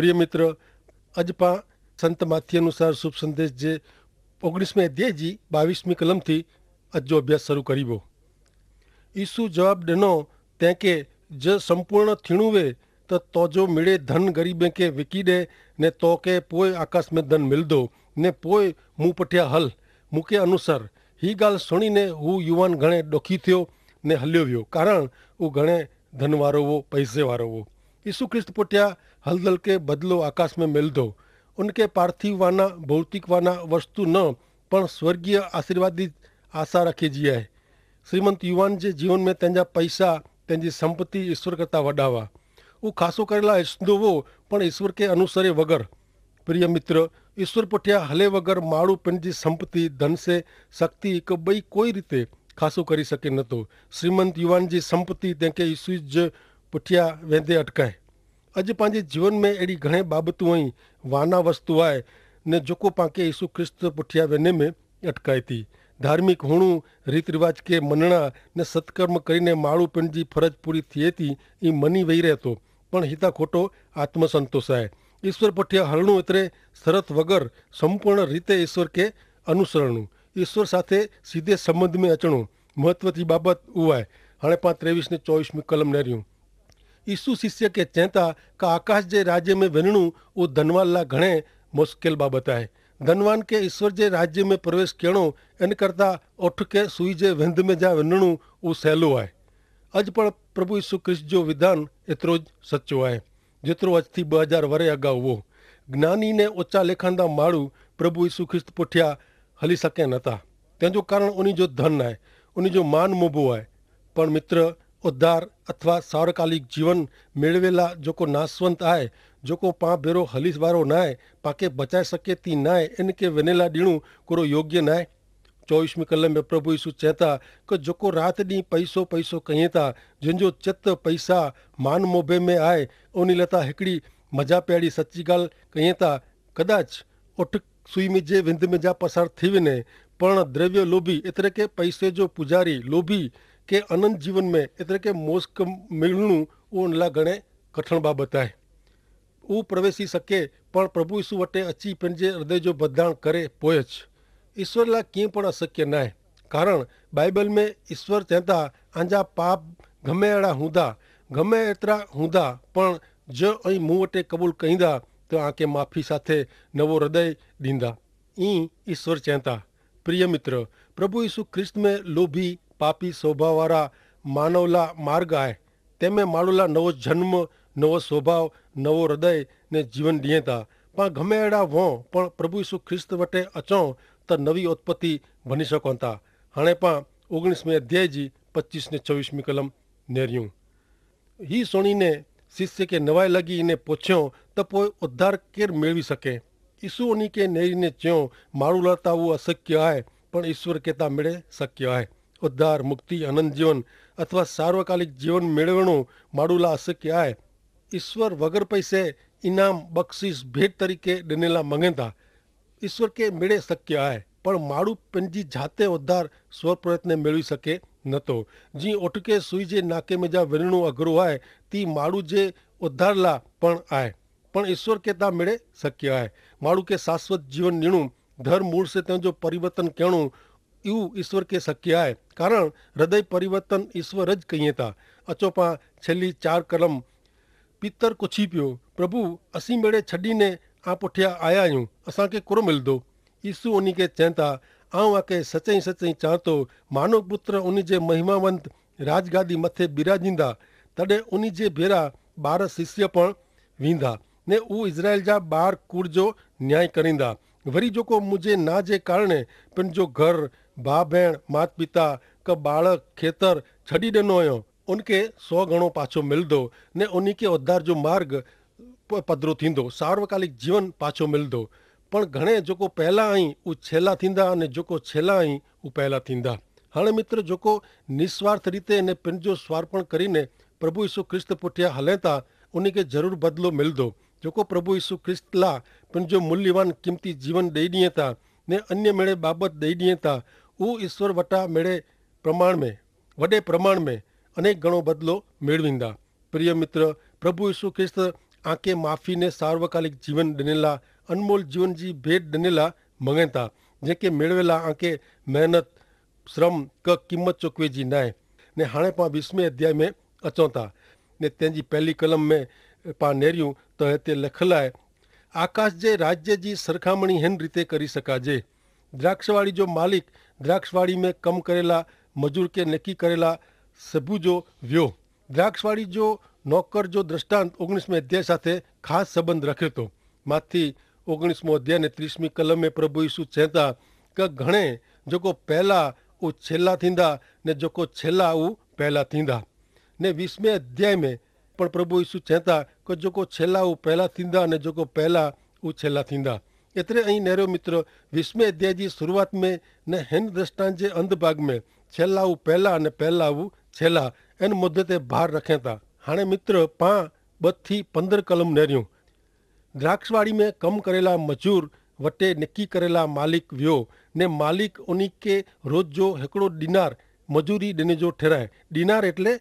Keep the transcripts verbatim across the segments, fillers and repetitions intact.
પ્રિય મિત્ર, અજ પાં સંત માથી અનુસાર શુભ સંદેશ જે ઓગણીસમે અધ્યાય જી બાવીસમી કલમ થી અજ જો અભ્યાસ શરૂ કરીબો. ઈસુ જવાબ દેનો, તેંકે, જે સંપૂર્ણ થીણું વે, તો તોજો મિડે ધન ગરીબે કે વિકી દે, ને તો કે પોય આકાશ મેં ધન મિલદો, ને પોય મું પઠ્યા હલ, મુકે અનુસર. હી ગાલ સુણીને હુ યુવાન ઘણે દોખી થયો ને હલ્યો વ્યો, કારણ ઉં ઘણે ધનવારો વો, પૈસે વારો વો. ઈસુ ખ્રિસ્ત પઠ્યા હલદલ કે બદલો આકાશ મેં મિલદો. ઉનકે પાર્થિવવાના ભૌતિકવાના વસ્તુ ન, પણ સ્વર્ગીય આશીર્વાદિત આશા રાખે જીયા હૈ. શ્રીમંત યુવાન જે જીવન મેં તેના પૈસા, તેની સંપત્તિ ઈસ્વર કરતા વડાવા. ઉં ખાસો કરેલા ઈસદો વો, પણ ઈસ્વર કે અનુસરે વગર. પ્રિય મિત્ર, ઈસ્વર પઠ્યા હલે વગર માળુ પેનજી સંપત્તિ ધન સે શક્તિ કે બઈ કોઈ રીતે ખાસો કરી શકે નતો. શ્રીમંત યુવાન જી સંપત્તિ તેંકે ઈસુ જ પઠ્યા વેંધે અટકાય. અજ પાંજે જીવન મેં એડી ઘણે બાબતો અહીં વાના વસ્તુ આય, ને જોકો પાંકે ઈસુ ખ્રિસ્ત પઠ્યા વેને મેં અટકાયતી. ધાર્મિક હુણું, રીતરિવાજ કે મનણા ને સત્કર્મ કરીને માળુ પેનજી ફરજ પૂરી થિયેતી, ઈ મની વહી રહેતો. પણ હિતા ખોટો આત્મસંતોષ આય. ઈસ્વર પઠ્યા હરણું એતરે સરત વગર સંપૂર્ણ રીતે ઈસ્વર કે અનુસરણું, ઈસ્વર સાથે સીધે સંબંધ મેં અચણું. મહત્વથી બાબત ઉવાય. હણે પાં ત્રેવીસ ને ચોવીસ મી કલમ નહર્યું. ઈસુ શિષ્ય કે ચેંતા કા આકાશ જે રાજ્ય મેં વેનણું ઉં ધનવાન લા ઘણે મુશ્કેલ બાબત આય. ધનવાન કે ઈસ્વર જે રાજ્ય મેં પ્રવેશ કેણો એન કરતા ઓઠ કે સુઈ જે વેંધ મેં જા વેનણું ઉં સહેલો આય. અજ પણ પ્રભુ ઈસુ ખ્રિસ્ત જો વિધાન એતરો જ સચો આય જેતરો અજ થી બહ હજાર વરે અગાઉ વો. જ્ઞાની ને ઓચા લેખાંદા માળુ પ્રભુ ઈસુ ખ્રિસ્ત પુઠ્યા હલી સકે નતા. તેનજો કારણ ઉની જો ધન આય, ઉની જો માન મોભો આય. પણ મિત્ર, ઉદ્ધાર અથવા સાર્વકાલિક જીવન મેળવેલા જોકો નાસવંત આય, જોકો પાં ભેરો હલી વારો નાય, પાંકે બચાઈ સકે તી નાય, એન કે વેનેલા દીણું કોરો યોગ્ય નાય. ચોવીસ મી કલમ મેં પ્રભુ ઈસુ ચેતા કે જોકો રાત દી પૈસો પૈસો કહિયે તા, જેન જો ચિત્ત પૈસા માન મોભે મેં આય, ઉની લેતા હિકડી મજા પેડી સચ્ચી ગાલ કહિયે તા. કદાચ ઉઠ સુઈ મેં જે વિંધ મેં જા પસાર થી વેને, પણ દ્રવ્ય લોભી એતરે કે પૈસે જો પૂજારી લોભી કે અનંત જીવન મેં એતરે કે મોસ્ક મેળનું ઉનલા ગણે કઠણ બાબત આય. ઉપ્રવેશી સકે, પણ પ્રભુ ઈસુ વટે અચ્છી પેનજે હૃદય જો બધાણ કરે પોય જ. ઈસ્વર લા કિંપણ અસક્ય નાય. કારણ બાઈબલ મેં ઈસ્વર ચેંતા, આંજા પાપ ગમે એડા હુંદા, ગમે એતરા હુંદા, પણ જો અહીં મું વટે કબૂલ કહીંદા, તો આંકે માફી સાથે નવો હૃદય દીંદા. ઈસ્વર ચેંતા. પ્રિય મિત્ર, પ્રભુ ઈસુ ખ્રિસ્ત મેં લોભી પાપી સ્વભાવવારા માનવલા માર્ગ આય. તેમે માળુલા નવો જન્મ, નવો સ્વભાવ, નવો હૃદય ને જીવન દિયેતા. પાં ગમે એડા વો, પણ પ્રભુ ઈસુ ખ્રિસ્ત વટે અચો, તો નવી ઉત્પત્તિ ભની શકોતા. હણે પાં ઓગણીસમે અધ્યાય જી પચ્ચીસ ને છવીસમી કલમ નેર્યું. હી સોણીને શિષ્ય કે નવાઈ લગી ને પોછ્યો, તો પોય ઉદ્ધાર કેર મેળવી શકે? ઈસુ ઓની કે નેરીને ચ્યો, માળુ લડતા વો અસક્ય આય, પણ ઈસ્વર કેતા મેળે સક્ય આય. ઉદ્ધાર મુક્તિ અનંત જીવન અથવા સાર્વકાલિક જીવન મેળવણો માડૂલા અસક્ય આય. ઈસ્વર વગર પૈસે ઇનામ બક્ષિસ ભેટ તરીકે ડનેલા મંગેતા. ઈસ્વર કે મેળે સક્ય આય, પણ માડૂ પેનજી જાતે ઉદ્ધાર સ્વપ્રયત્ને મેળવી સકે નતો. જી ઓટકે સુઈ જે નાકે મેં જા વેરણો અઘરો આય, તી માડૂ જે ઉદ્ધારલા પણ આય. પણ ઈસ્વર કે તા મેળે સક્ય આય. માણુ કે શાશ્વત જીવન નીણું ધર મૂળ સે તેનો જો પરિવર્તન કહેણું, ઇવ ઈસ્વર કે સક્ય આય. કારણ હૃદય પરિવર્તન ઈસ્વર જ કહિયે તા. અચો પાં છેલ્લી ચાર કલમ. પિતર કોછી પ્યો, પ્રભુ, અસી મેળે છડીને આ પુઠ્યા આયા યું, અસાંકે કોરો મિલદો? ઈસુ ઉની કે ચેંતા, આઉં આકે સચઈ સચઈ ચાંતો, માનવ પુત્ર ઉની જે મહિમાવંત રાજગાદી મતે બિરાજિંદા, તદે ઉની જે ભેરા બાર શિષ્ય પણ વીંદા, ને ઉ ઇઝરાયેલ જા બાર કુળ જો ન્યાય કરીંદા. વરી જોકો મુઝે ના જે કારણે પણ જો ઘર, ભા ભેણ, માત પિતા, કે બાળક, ખેતર છડી દેનો અયો, ઉનકે સો ગણો પાછો મિલદો, ને ઉની કે ઉદ્ધાર જો માર્ગ પદરો થીંદો, સાર્વકાલિક જીવન પાછો મિલદો. પણ ઘણે જોકો પહેલા અહીં ઉ છેલ્લા થીંદા, અને જોકો છેલ્લા અહીં ઉ પહેલા થીંદા. હાણે મિત્ર, જોકો નિસ્વાર્થ રીતે અને પનજો સ્વાર્પણ કરીને પ્રભુ ઈસુ ખ્રિસ્ત પુઠ્યા હલેતા, ઉની કે જરૂર બદલો મિલદો. જોકો પ્રભુ ઈસુ ખ્રિસ્ત લા પનજો મૂલ્યવાન કિંમતી જીવન દઈ દિયે તા, ને અન્ય મેળે બાબત દઈ દિયે તા, ઉ ઈસ્વર વટા મેળે પ્રમાણ મેં વડે પ્રમાણ મેં અનેક ગણો બદલો મેળવીંદા. પ્રિય મિત્ર, પ્રભુ ઈસુ ખ્રિસ્ત આંકે માફી ને સાર્વકાલિક જીવન દનેલા અનમોલ જીવન જી ભેટ દનેલા મંગેતા, જેંકે મેળવેલા આંકે મહેનત શ્રમ ક કિંમત ચોકવે જી નાય. ને હાણે પા વિશ્મે અધ્યાય મેં અચોતા, ને તેની પહેલી કલમ મેં પા નેર્યું તો હૈ તે લખલાય, આકાશ જે રાજ્ય જી સરખામણી હેન રીતે કરી શકાજે. દ્રાક્ષવાળી જો માલિક દ્રાક્ષવાળી મેં કમ કરેલા મજૂર કે નેકી કરેલા સભુ જો વ્યો. દ્રાક્ષવાળી જો નોકર જો દ્રષ્ટાંત ઓગણીસમે અધ્યાય સાથે ખાસ સંબંધ રખે તો. માથી ઓગણીસમો અધ્યાય ને ત્રીસમી કલમે પ્રભુ ઈસુ ચેતા કે ઘણે જોકો પહેલા ઉ છેલ્લા થીંદા, ને જોકો છેલ્લા ઉ પહેલા થીંદા. ને વીસમે અધ્યાય મેં પણ પ્રભુ ઈસુ ચેતા કે જોકો છેલ્લા ઉ પહેલા થીંદા ને જોકો પહેલા ઉ છેલ્લા થીંદા. એતરે અહીં નેરો મિત્ર, વીસમે અધ્યાય જી શરૂઆત મેં ને હેન દ્રષ્ટાંત જે અંધભાગ મેં છેલ્લા ઉ પહેલા અને પહેલા ઉ છેલ્લા એન મુદ્દતે ભાર રખેતા. હાણે મિત્ર પા બત થી પંદર કલમ નેર્યું. દ્રાક્ષવાડી મેં કમ કરેલા મજૂર વટે નેકી કરેલા માલિક વ્યો, ને માલિક ઓની કે રોજ જો હેકડો ડિનાર મજૂરી દેને જો ઠેરાય. ડિનાર એટલે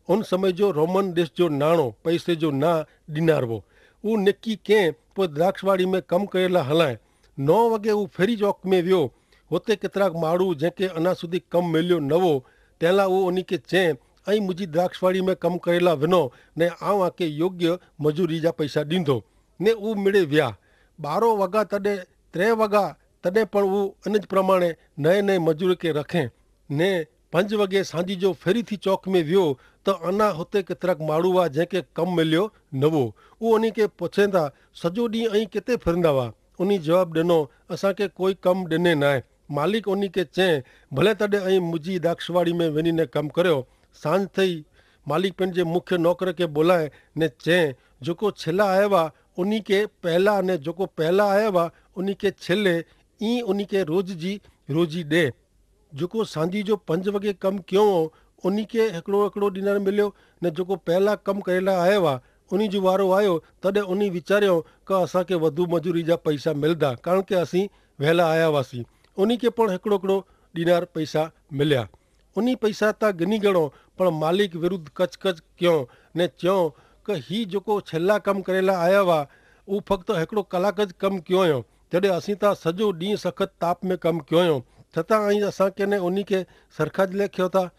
ઓન સમય જો રોમન દેશ જો નાણો પૈસે જો ના ડિનાર વો. ઉ નેકી કે પોત દ્રાક્ષવાડી મેં કમ કરેલા હલાય. નો વગે ઉ ફેરી ચોક મેં વ્યો. હોતે કેતરાક માડૂ જેંકે અના સુધી કમ મેલ્યો નવો, તેલા ઉ ઓની કે ચે, અહીં મુજી દ્રાક્ષવાડી મેં કમ કરેલા વેનો, ને આવ આકે યોગ્ય મજૂરી જા પૈસા દીધો. ને ઉ મેળે વ્યા. બારો વગા તદે ત્રે વગા તદે પણ ઉ અનજ પ્રમાણે નય નય મજૂર કે રખે. ને પંજ વગે સાંજી જો ફેરી થી ચોક મેં વ્યો, તો અના હોતે કેતરાક માડૂ વા જેંકે કમ મેલ્યો નવો. ઉ ઓની કે પછેંદા, સજો દી અહીં કેતે ફેરંદા વા? ઉની જવાબ દેનો, અસાંકે કોઈ કમ દેને નાય. માલિક ઉની કે ચે, ભલે તદે અહીં મુજી દાક્ષવાડી મેં વેની ને કમ કર્યો. સાંજ થઈ. માલિક પેનજે મુખ્ય નોકર કે બોલાય ને ચે, જોકો છેલ્લા આયવા ઉની કે પહેલા ને જોકો પહેલા આયવા ઉની કે છેલ્લે, ઈ ઉની કે રોજ જી રોજી દે. જોકો સાંજી જો પંજ વગે કમ ક્યો, ઉની કે હેકડો હેકડો ડિનાર મેલ્યો. ને જોકો પહેલા કમ કરેલા આયવા ઉની જો વારો આયો, તદે ઉની વિચાર્યો કે અસાંકે વધુ મજૂરી જા પૈસા મેલદા, કારણ કે અસી વહેલા આયા વાસી. ઉની કે પણ હેકડો હેકડો ડિનાર પૈસા મેલ્યા. ઉની પૈસા તા ગની ગણો, પણ માલિક વિરુદ્ધ કચકચ ક્યો ને ચ્યો કે હી જોકો છેલ્લા કમ કરેલા આયા વા, ઉ ફક્ત હેકડો કલાક જ કમ ક્યો યો. તેડે અસી તા સજો દી સખત તાપ મેં કમ ક્યો યો, છતાં અહીં અસાંકે ને ઉની કે સરખા જ લેખ્યો તા.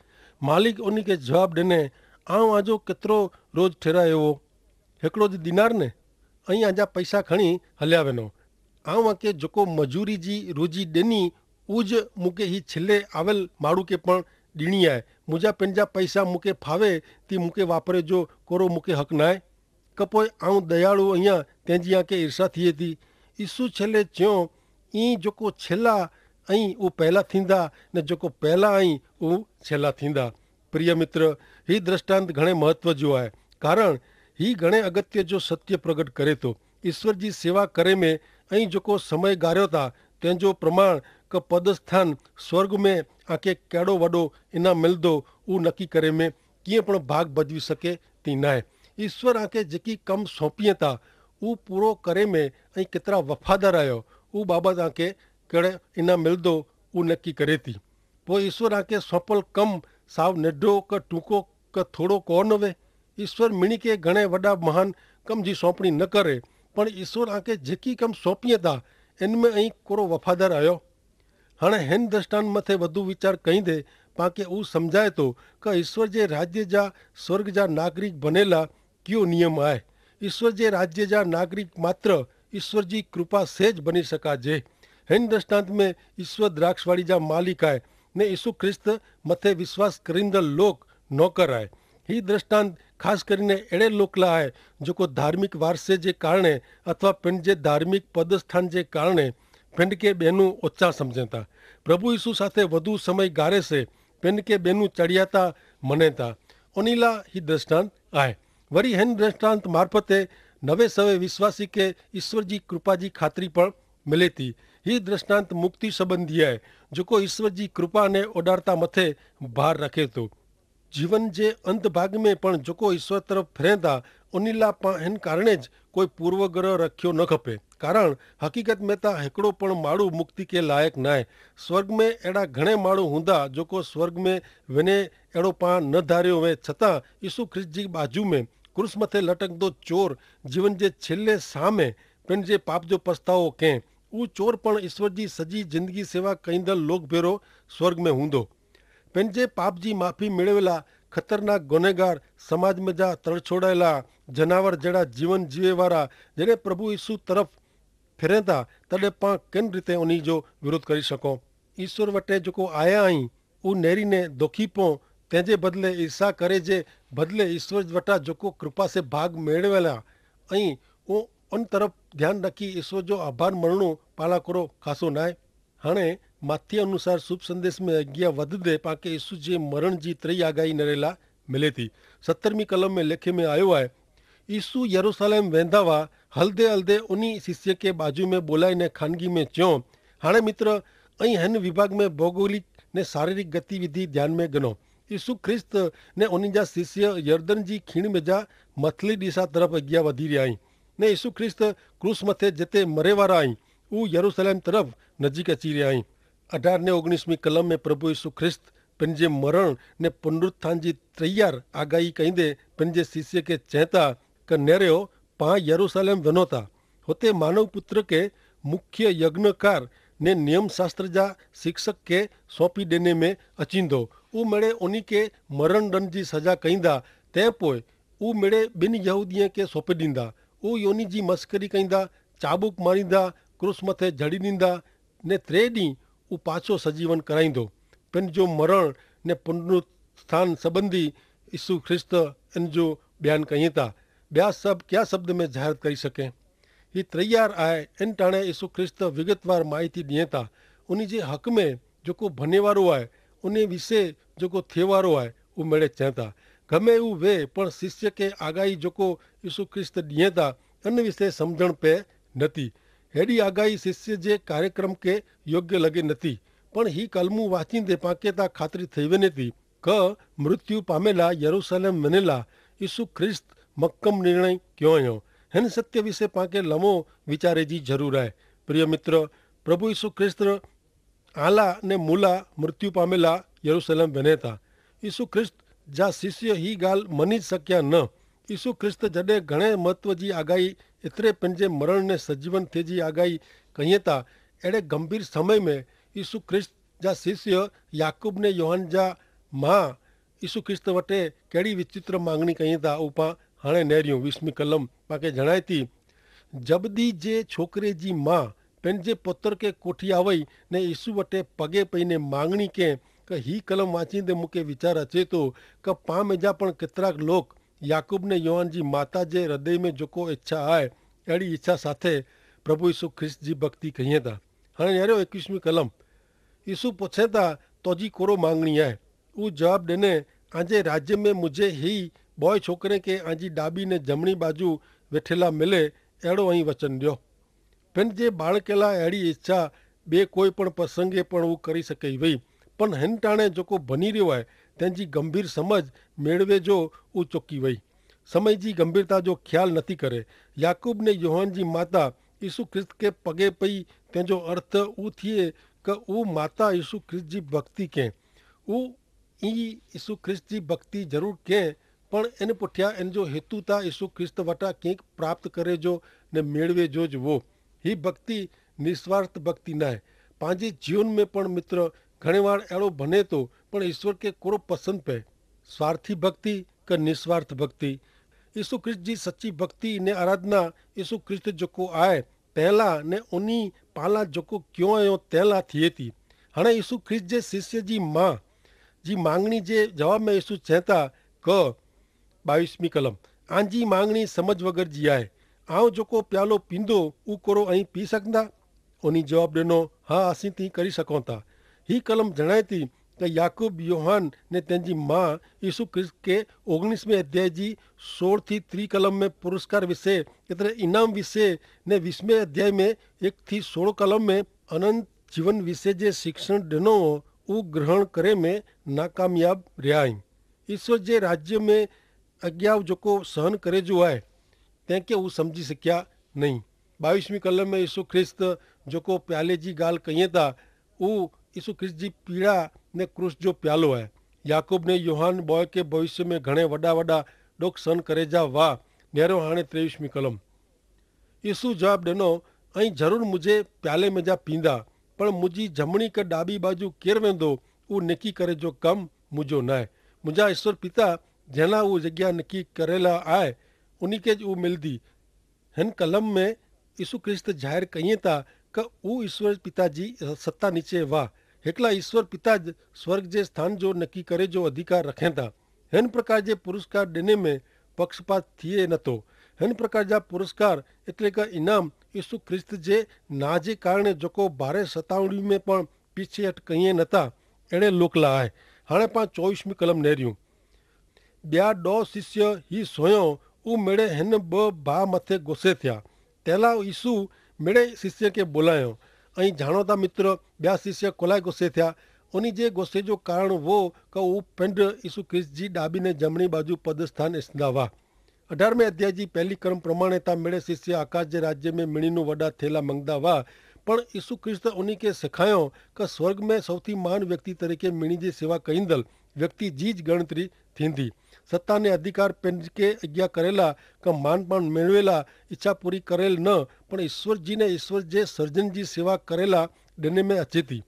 માલિક ઉની કે જવાબ દેને, આવ આજો કેતરો રોજ ઠેરાયો વો? હેકડો જ દિનાર ને? અહીં આજા પૈસા ખણી હલ્યા વેનો. આવ આકે જોકો મજૂરી જી રોજી દેની, ઉજ મુકે હી છેલ્લે આવેલ માડૂ કે પણ દીણી આય. મુજા પેનજા પૈસા મુકે ફાવે તી મુકે વાપરે જો કોરો મુકે હક નાય? કપોય આઉં દયાળુ અહિયા તેનજી આકે ઈર્ષ્યા થિયે તી? ઈસુ છેલ્લે ચ્યો, ઈ જોકો છેલ્લા અહીં ઉં પહેલા થીંદા, ને જોકો પહેલા અહીં ઉં છેલ્લા થીંદા. પ્રિય મિત્ર, હી દ્રષ્ટાંત ઘણે મહત્વ જો આય, કારણ હી ઘણે અગત્ય જો સત્ય પ્રગટ કરે તો. ઈસ્વર જી સેવા કરે મેં અહીં જોકો સમય ગાર્યો તા, તેનજો પ્રમાણ કે પદસ્થાન સ્વર્ગ મેં આકે કેડો વડો ઇનામ મિલદો, ઉં નક્કી કરે મેં કિંય પણ ભાગ ભજવી શકે તી નાય. ઈસ્વર આકે જેકી કમ સોંપિયે તા, ઉં પૂરો કરે મેં અહીં કેતરા વફાદાર આયો, ઉં બાબત આકે કેડે ઇનામ મિલદો, ઉં નક્કી કરે તી. પોય ઈસ્વર આકે સોંપલ કમ સાવ નેડો કે ટૂંકો કે થોડો કોન વે? ઈસ્વર મિણી કે ઘણે વડા મહાન કમ જી સોંપણી ન કરે, પણ ઈસ્વર આકે જેકી કમ સોંપિયે તા, એન મેં અહીં કોરો વફાદાર આયો? હણે હેન દ્રષ્ટાન મતે વધુ વિચાર કહીં દે, પાંકે ઉં સમઝાય તો કે ઈસ્વર જે રાજ્ય જા સ્વર્ગ જા નાગરિક બનેલા કિયો નિયમ આય. ઈસ્વર જે રાજ્ય જા નાગરિક માત્ર ઈસ્વર જી કૃપા સે જ બની શકા જે. હેન દ્રષ્ટાંત મેં ઈસ્વર દ્રાક્ષવાડી જા માલિક આય, ને ઈસુ ખ્રિસ્ત મતે વિશ્વાસ કરીંદલ લોક નોકર આય. હી દ્રષ્ટાંત ખાસ કરીને એડે લોકલા આય, જોકો ધાર્મિક વારસે જે કારણે અથવા પેનજે ધાર્મિક પદસ્થાન જે કારણે પેનકે બેનું ઓચ્છા સમઝેતા. પ્રભુ ઈસુ સાથે વધુ સમય ગારે સે પેનકે બેનું ચડિયાતા મનેતા. ઓનીલા હી દ્રષ્ટાંત આય. વરી હેન દ્રષ્ટાંત મારફતે નવે સવે વિશ્વાસી કે ઈસ્વર જી કૃપા જી ખાતરી પણ મિલેતી. હી દ્રષ્ટાંત મુક્તિ સંબંધી આય, જોકો ઈસ્વર જી કૃપા ને ઓડારતા મતે ભાર રખે તો. જીવન જે અંત ભાગ મેં પણ જોકો ઈસ્વર તરફ ફેરેંતા, ઓનીલા પા હેન કારણે જ કોઈ પૂર્વગ્રહ રખ્યો ન ખપે. કારણ હકીકત મેં તા હેકડો પણ માડૂ મુક્તિ કે લાયક નાય. સ્વર્ગ મેં એડા ઘણે માડૂ હુંદા જોકો સ્વર્ગ મેં વેને એડો પા ન ધાર્યો વે છતાં ઈસુ ખ્રિસ્ત જી બાજુ મેં ક્રૂસ મતે લટકદો ચોર જીવન જે છેલ્લે સામે પેનજે પાપ જો પસ્તાવો કેહ. ઉહ ચોર પણ ઈસ્વર જી સજી જિંદગી સેવા કઈંદલ લોક ભેરો સ્વર્ગ મેં હુંદો. પેનજે પાપ જી માફી મેળવેલા ખતરનાક ગુનેગાર સમાજ મેં જા તરછોડાયેલા જનાવર જેડા જીવન જીવેવારા જેને પ્રભુ ઈસુ તરફ ફેરેતા તદે પાં કેન રીતે ઉની જો વિરોધ કરી શકો? ઈસ્વર વટે જોકો આયા અહીં ઉહ નેરી ને દોખી પોં તેનજે બદલે ઈર્ષ્યા કરે જે બદલે ઈસ્વર વટા જોકો કૃપા સે ભાગ મેળવેલા અહીં ઉહ અન તરફ ધ્યાન રાખી ઈસ્વર જો આભાર મરણો પાલા કરો ખાસો નાય. હણે માથ્ય અનુસાર શુભ સંદેશ મેં અજ્ઞા વધદે પાંકે ઈસુ જે મરણ જી ત્રય આગાઈ નરેલા મિલેતી. સત્તરમી કલમ મેં લેખે મેં આયો આય. ઈસુ યરુસાલેમ વેંધાવા હલદે હલદે ઉની શિષ્ય કે બાજુ મેં બોલાઈ ને ખાનગી મેં ચ્યો. હાણે મિત્ર, અહીં હેન વિભાગ મેં ભૌગોલિક ને શારીરિક ગતિવિધિ ધ્યાન મેં ગનો. ઈસુ ખ્રિસ્ત ને ઉની જા શિષ્ય યર્દન જી ખીણ મેં જા મથલી દિશા તરફ અગિયા વધી રહ્યા હૈં. ને ઈસુ ખ્રિસ્ત ક્રૂસ મતે જેતે મરેવારા હૈં ઉહ યરુસાલેમ તરફ નજીક અચી રહ્યા હૈં. અઢાર ને ઓગણીસમી કલમ મેં પ્રભુ ઈસુ ખ્રિસ્ત પેનજે મરણ ને પુનરુત્થાન જી તૈયાર આગાહી કહીંદે પેનજે શિષ્ય કે ચેંતા કે નેરેઓ પાં યરુસાલેમ વનોતા. હોતે માનવ પુત્ર કે મુખ્ય યજ્ઞકાર ને નિયમશાસ્ત્ર જા શિક્ષક કે સોંપી દેને મેં અચીંદો. ઉમેડે ઉની કે મરણ દંડ જી સજા કહીંદા. તે પોય ઉમેડે બિન યહૂદિયા કે સોંપી દીંદા. ઉ યોની જી મસ્કરી કહીંદા, ચાબુક મારીંદા, ક્રૂસ મતે જડી દીંદા, ને ત્રે દી ઉપાછો સજીવન કરાઈંદો. પેનજો મરણ ને પુનરુત્થાન સંબંધી ઈસુ ખ્રિસ્ત એનજો બયાન કહિયે તા. બ્યા સબ ક્યા શબ્દ મેં જાહેર કરી શકે? હી ત્રૈયાર આય એન ટાણે ઈસુ ખ્રિસ્ત વિગતવાર માહિતી દિયે તા. ઉની જે હક મેં જોકો ભનેવારો આય ઉની વિશે જોકો થેવારો આય ઉમેડે ચેતા. ગમે ઉવે પણ શિષ્ય કે આગાહી જોકો ઈસુ ખ્રિસ્ત દિયે તા અન વિશે સમઝણ પે નથી. હેડી આગાહી શિષ્ય જે કાર્યક્રમ કે યોગ્ય લગે નથી. પણ હી કલમું વાંચીને પાંકે તા ખાતરી થઈ વેને તી કે મૃત્યુ પામેલા યરૂસલેમ વેનેલા ઈસુ ખ્રિસ્ત મક્કમ નિર્ણય ક્યો અયો. હેન સત્ય વિશે પાંકે લમો વિચારે જી જરૂર આય. પ્રિય મિત્ર, પ્રભુ ઈસુ ખ્રિસ્ત આલા ને મુલા મૃત્યુ પામેલા યરૂસલેમ વેને તા. ઈસુ ખ્રિસ્ત જા શિષ્ય હી ગાલ મની જ શક્યા ન. ઈસુ ખ્રિસ્ત જડે ઘણે મહત્વ જી આગાહી એતરે પેનજે મરણ ને સજીવન થે જી આગાહી કહિયે તા. એડે ગંભીર સમય મેં ઈસુ ખ્રિસ્ત જા શિષ્ય યાકૂબ ને યોહાન જા મા ઈસુ ખ્રિસ્ત વટે કેડી વિચિત્ર માંગણી કહિયે તા ઉપા. હણે નેર્યું વીસમી કલમ પાકે જણાયતી. જબદી જે છોકરે જી મા પેનજે પોતર કે કોઠી આવય ને ઈસુ વટે પગે પૈને માંગણી કે કે હી કલમ વાંચી દે મુકે વિચાર અચેતો કે પામે જા પણ કેતરાક લોક યાકૂબ ને યોહાન જી માતા જે હૃદય મેં જોકો ઇચ્છા આય એડી ઇચ્છા સાથે પ્રભુ ઈસુ ખ્રિસ્ત જી ભક્તિ કહિયે તા. હણે નેર્યો એકવીસમી કલમ. ઈસુ પોછે તા તોજી કોરો માંગણી આય? ઉ જવાબ દેને, આજે રાજ્ય મેં મુઝે હી બોય છોકરે કે આજી ડાબી ને જમણી બાજુ વેઠેલા મિલે એડો અહીં વચન દ્યો. પેન જે બાળકેલા એડી ઇચ્છા બે કોઈ પણ પ્રસંગે પણ ઉ કરી શકે વય. પણ હેન ટાણે જોકો ભની રહ્યો આય તેની ગંભીર સમજ મેળવે જો ઉ ચોકી વય. સમય જી ગંભીરતા જો ખ્યાલ નથી કરે. યાકૂબ ને યોહાન જી માતા ઈસુ ખ્રિસ્ત કે પગે પઈ તેનો અર્થ ઉ થિયે કે ઉ માતા ઈસુ ખ્રિસ્ત જી ભક્તિ કે ઉ ઈ ઈસુ ખ્રિસ્ત જી ભક્તિ જરૂર કે. પણ એન પુઠ્યા એન જો હેતુ તા ઈસુ ખ્રિસ્ત વટા કેંક પ્રાપ્ત કરે જો ને મેળવે જો જ વો. હી ભક્તિ નિસ્વાર્થ ભક્તિ નાય. પાંજે જીવન મેં પણ મિત્ર ઘણે વાર એડો ભને તો પણ ઈસુ કે કોરો પસંદ પે? સ્વાર્થી ભક્તિ કે નિસ્વાર્થ ભક્તિ? ઈસુ ખ્રિસ્ત જી સચ્ચી ભક્તિ ને આરાધના ઈસુ ખ્રિસ્ત જોકો આય તેલા ને ઉની પાલા જોકો ક્યો આયો તેલા થિયે તી. હણે ઈસુ ખ્રિસ્ત જે શિષ્ય જી મા જી માંગણી જે જવાબ મેં ઈસુ ચેતા કે બાવીસમી કલમ, આજી માંગણી સમજ વગર જી આય. આવ જોકો પ્યાલો પીંદો ઉ કોરો અહીં પી સકંદા? ઉની જવાબ દેનો, હા આસી તી કરી સકોતા. હી કલમ જણાયતી કે યાકૂબ યોહાન ને તેની મા ઈસુ ખ્રિસ્ત કે ઓગણીસમે અધ્યાય જી સોળ થી ત્રી કલમ મેં પુરસ્કાર વિશે એતરે ઇનામ વિશે ને વીસમે અધ્યાય મેં એક થી સોળ કલમ મેં અનંત જીવન વિશે જે શિક્ષણ દેનો ઉ ગ્રહણ કરે મેં નાકામયાબ રહ્યા હૈં. ઈસુ જે રાજ્ય મેં અજ્ઞાવ જોકો સહન કરે જો આય તેંકે ઉ સમઝી સક્યા નહીં. બાવીસમી કલમ મેં ઈસુ ખ્રિસ્ત જોકો પ્યાલે જી ગાલ કહિયે તા ઉ ઈસુ ખ્રિસ્ત જી પીડા ને ક્રૂસ જો પ્યાલો આય. યાકૂબ ને યોહાન બોય કે ભવિષ્ય મેં ઘણે વડા વડા ડોક સન કરે જા વા. નેરો હાણે ત્રેવીસ મી કલમ. ઈસુ જવાબ દેનો, અહીં જરૂર મુઝે પ્યાલે મેં જા પીંદા, પણ મુઝી જમણી કે ડાબી બાજુ કેર વેંદો, ઉં નેકી કરે જો કમ મુઝો નાય. મુઝા ઈસુ પિતા જેના ઉં જગ્યા નેકી કરેલા આય, ઉની કે જ ઉં મિલદી. હેન કલમ મેં ઈસુ ખ્રિસ્ત જાહેર કહિયે તા કે ઉં ઈસ્વર પિતા જી સત્તા નીચે વાહ. હેકલા ઈસ્વર પિતા જ સ્વર્ગ જે સ્થાન જો નક્કી કરે જો અધિકાર રખેતા. હેન પ્રકાર જે પુરસ્કાર દેને મેં પક્ષપાત થિયે નતો. હેન પ્રકાર જા પુરસ્કાર એટલે કે ઇનામ ઈસુ ખ્રિસ્ત જે ના જે કારણે જોકો ભારે સતાવણી મેં પણ પીછે હટ કહિયે નતા. એણે લોકલા આય. હાણે પાંચ ચોવીસ મી કલમ નેર્યું. બ્યા ડો શિષ્ય હી સોયો ઉં મેળે હેન બ ભા મતે ગોસે થ્યા. તેલા ઈસુ મેળે શિષ્ય કે બોલાયો. અહીં જાણોતા મિત્ર, બ્યા શિષ્ય કોલાય ગોસે થ્યા? ઓની જે ગોસે જો કારણ વો કે ઉં પેંડ ઈસુ ખ્રિસ્ત જી ડાબી ને જમણી બાજુ પદસ્થાન એસદા વા. અઢારમે અધ્યાય જી પહેલી કર્મ પ્રમાણે તા મેળે શિષ્ય આકાશ જે રાજ્ય મેં મિણીનું વડા થેલા મંગદા વા. પણ ઈસુ ખ્રિસ્ત ઓની કે સિખાયો કે સ્વર્ગ મેં સૌથી મહાન વ્યક્તિ તરીકે મિણી જી સેવા કઈંદલ વ્યક્તિ જી જ ગણતરી થીંદી. સત્તા ને અધિકાર પેનકે અજ્ઞા કરેલા કે માન પાન મેળવેલા ઇચ્છા પૂરી કરેલ ન, પણ ઈસ્વર જી ને ઈસ્વર જે સર્જન જી સેવા કરેલા ડેને મેં અચેતી.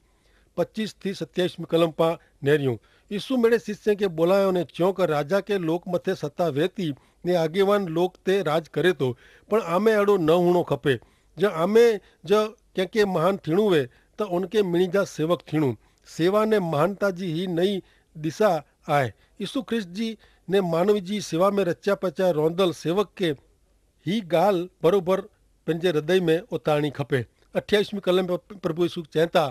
પચ્ચીસ થી સત્યાઈસ મી કલમ પા નેર્યું. ઈસુ મેળે શિષ્ય કે બોલાયો ને ચ્યોંક રાજા કે લોક મતે સત્તા વહેતી ને આગેવાન લોક તે રાજ કરે તો, પણ આમે એડો ન હુણો ખપે. જો આમે જો કેંકે મહાન થીણું વે, તો ઉનકે મિણી જા સેવક થીણું. સેવા ને મહાનતા જી હી નઈ દિશા આય. ઈસુ ખ્રિસ્ત જી ને માનવી જી સેવા મેં રચ્યા પચ્યા રોંધલ સેવક કે હી ગાલ બરોબર પંજે હૃદય મેં ઉતારણી ખપે. અઠ્યાઈસ મી કલમ પ્રભુ ઈસુ ચેંતા,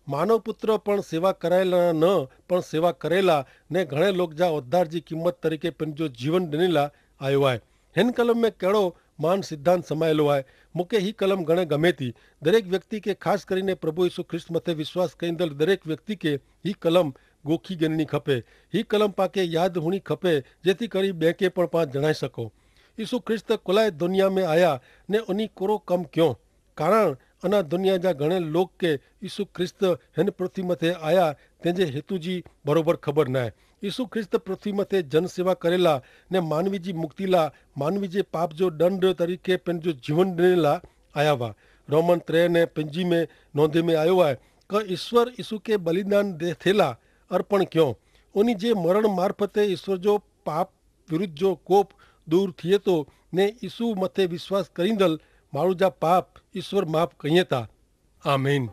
માનવ પુત્ર પણ સેવા કરાયેલા ન, પણ સેવા કરેલા ને ઘણે લોક જા ઉદ્ધાર જી કિંમત તરીકે પંજો જીવન ડનેલા આયો આય. હેન કલમ મેં કહેડો મહાન સિદ્ધાંત સમાયેલો આય. મુકે હી કલમ ઘણે ગમે તી. દરેક વ્યક્તિ કે ખાસ કરીને પ્રભુ ઈસુ ખ્રિસ્ત મતે વિશ્વાસ કઈંદલ દરેક વ્યક્તિ કે હી કલમ ગોખી ગનની ખપે. હી કલમ પાકે યાદ હુણી ખપે, જેથી કરી બેંકે પણ પાંચ જણાઈ શકો. ઈસુ ખ્રિસ્ત કોલાએ દુનિયા મેં આયા ને ઉની કોરો કમ ક્યો? કારણ અના દુનિયા જા ઘણે લોક કે ઈસુ ખ્રિસ્ત હેન પૃથ્વી મતે આયા તેજે હેતુ જી બરોબર ખબર નાય. ઈસુ ખ્રિસ્ત પૃથ્વી મતે જનસેવા કરેલા ને માનવી જી મુક્તિલા માનવી જે પાપ જો દંડ તરીકે પેનજો જીવન દેનેલા આયા વા. રોમન ત્રે ને પંજી મેં નોંધે મેં આયો હૈ કે ઈસુ કે બલિદાન થેલા અર્પણ ક્યો. ઉની જે મરણ મારફતે ઈસુ જો પાપ વિરુદ્ધ જો કોપ દૂર થિયે તો ને ઈસુ મતે વિશ્વાસ કરીંદલ માણુ જા પાપ ઈસુ માફ કહિયે તા. આમીન.